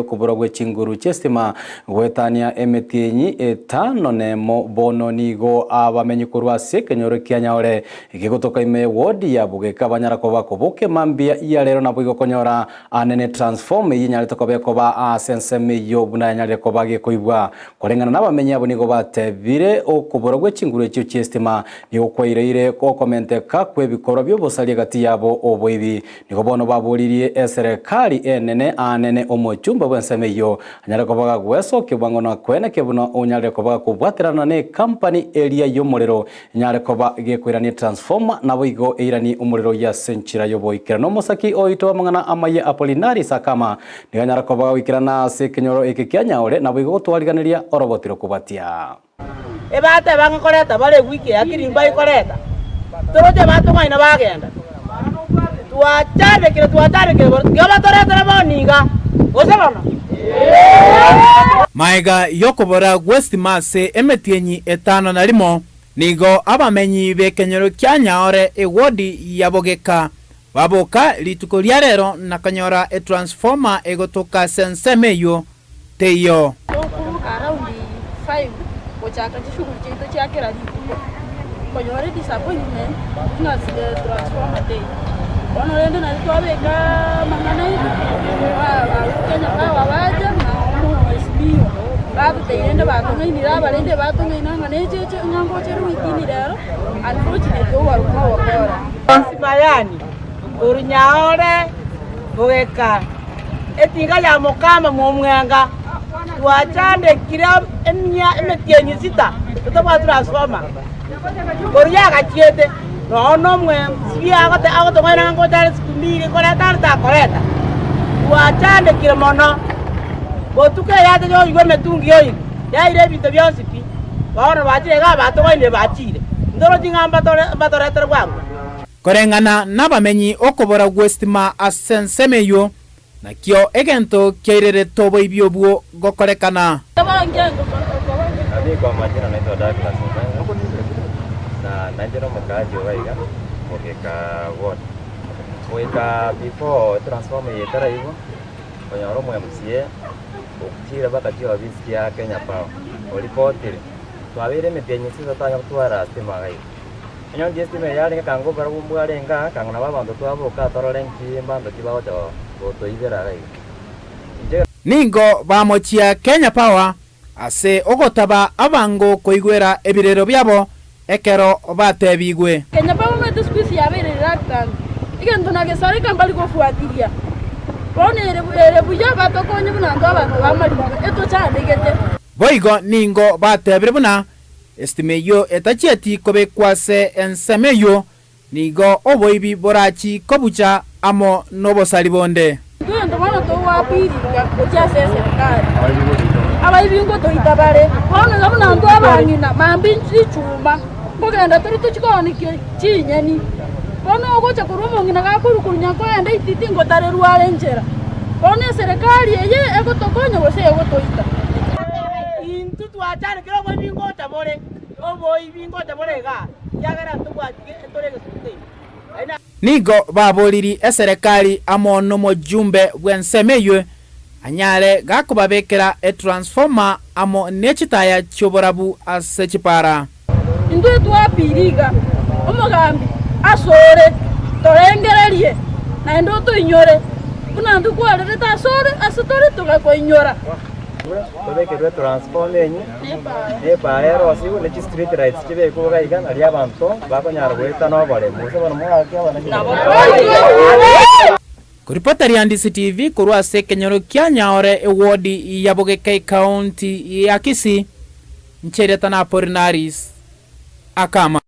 y'okobora gwe chinguru chi'estima goetania emetienyi etano nemo bono nigo abamenyi korwa ase ekenyoro kia Nyaore gegotoka ime wodi ya Bogeka banyara koba koboka mambia ya rero naboigo konyora anene transformer eyio enyarete koba ekoba ase ensemo eyio buna yanyarire koba gekoibwa. Koreng'ana nabamenyi abwo nigo batebire okobora gwe chinguru echio chi'estima nigo kwaireire okomenteka kw'ebikorwa bi'obosaria gati yabo oboibi. Nigo bono baboririe eserekari enene aanene omochumba bw'ensemo eyio, anyare koba gagwesokia bwango na koenekia buna onyarire koba gakobwaterana necompany eria y'omorero enyare koba gekoirania etransformer naboigo eiranie omorero oyio ase enchera y'oboikeranu. Omosaki oito bw'amang'ana amayia Apolinari Sakama nigo anyare koba gagoikerana ase ekenyoro eke kia Nyaore naboigo gotwariganeria oroboti rokobatia. Ebateba ng'a koreta bare ewiki eye akiri mbayikoreta, toroche batong'aina bagenda. Twachandekire twachandekire bono, tiga batoretere bono iga, gose bono? Magega y'okobora gw'estima ase emetienyi etano na rimo, nigo abamenyi b'ekenyoro kia Nyaore ewodi ya Bogeka baboka rituko ria rero na konyora etransformer egotoka ase ensemo eyio teiyo. Tokoboka around five gochaka chishughuli chiaito chia kera rituko, konyora edisappointment ng'a transformer teiyo. Bono rende nari twabeka amang'ana aito, Kenya Power bacha na omheshimiwa batotebia rende batong'ainire abarende batong'aina ng'a necheche ng'a ngoche within rero, unfortunately oborokwo nobokora. Simayani, korwa Nyaore goika Etinga ya mokama momwenga, twachandekire emetienyi sita totabwati transformer. Korwa yagachiete nonya nomwensibia agotong'aina ng'a ngocha are siku mbiri nkoreta are takoreta. Twachandekire mono, botuko eyate yoigwa emetungi yoigwa, yaira ebinto bionsi pi, bono bachire igaa batong'ainire bachire, ntorochi ng'a mbatoretere bwango. Koreng'ana nabamenyi okobora gw'estima ase ensemo eyio, nakio egento kiairerete oboibi obwo gokorekana. Nami kwa majina naitwa Douglas Omwenga na nainche nomokaaji obo iga Mogeka ward. Goika before etransformer eye etaraigwa, okonyora omo MCA ochire mpaka chiofisi chia Kenya Power oripotire, twabeire emetienyi ase totanya gotwara stima iga iga. Onye onde estima eye yarenge kanga obarabwo mbwarenge aa, kang'u nabo abanto twaboka torore nki mbanto ki bagocha gotoibera iga iga. Inche. Nigo bamochia Kenya Power ase ogotaba abango koigwera ebirero biabo ekero batebigwe. Kenya Power omanyete siku hizi yabeire reluctant, egento na gesareka mbari gofuatilia. Bono ere ere buya batokonye buna intwe abanto ba Mariba etochandegete. Boigo nigo batebire buna Estima eyio etachieti kobekwa ase ensemo eyio, nigo oboibi borachi kobucha amo nobosari bonde. Intwe egento bono togoapiringa gochia ase eserekari, abaibi ngotoita bare. Bono iga buna intwe abang'ina, mambia richuma, nkogenda tore tochie koonikia chinyeni. Bono ogocha korwa omong'ina gakorwa korwa nyakoenda ititi ngotarerwa are nchera. Bono eserekari eye egotokonya gose egotoita? Intwe twachandekire oboibi ngocha bore, oboibi ngocha bore igaa, ekiagera ntobwati ntore egesunte ime. Aye Nigo baboriri eserekari amo nomojumbe bw'ensemo eyio anyare gakobabekera etransformer amo ne chitaya chi'oborabu ase chipara. Intwe twapiire iga, omogambi, asore, torengererie, naende otoinyore, buna intwe kwarerete asore ase tore togakoinyora. Tobekerwe etransformer enyia, na epaara erosigwe, ne chistreet lights chibekwe iga iga, nario abanto bakonyara goeta na oboremu. Gose bono morake abana Koripota ria Ndisi TV korwa ase ekenyoro kia Nyaore ewodi ya Bogeka ekaunti ya Kisii, Ncheriata na Apolinaris Akama.